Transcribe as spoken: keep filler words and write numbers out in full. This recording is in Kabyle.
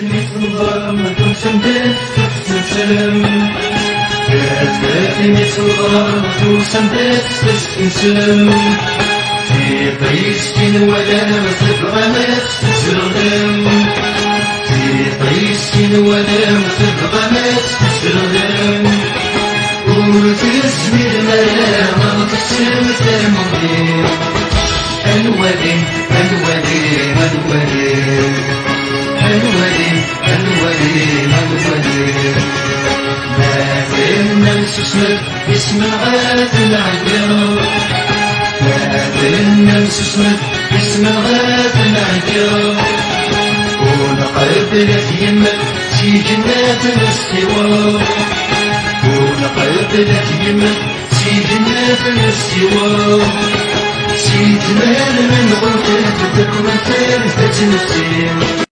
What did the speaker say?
Mi tnḍem tusam-d tettensem. Tafat mi tnḍem tusam-d tettensem. Tiṭ-is sin walam tebɣam ad tt-tesreɣlem. Tiṭ-is sin walam tebɣam ad tt-tesreɣlem. Ur tezmirem ara ad teksem tamuɣli. Ad nwali, ad nwali, ad nwali. Ad nwali, ad nwali, ad nwali. Ma tennam susmet, ismenɣ ad nɛeggeḍ. Ma tennam susmet, ismenɣ ad nɛeggeḍ. Ur nqebbel ad yemmet si ǧennet nessiweḍ. Ur nqebbel ad yemmet si ǧennet nessiweḍ. Si tmal ma nɣutet, teqqen tarda-tt nessi.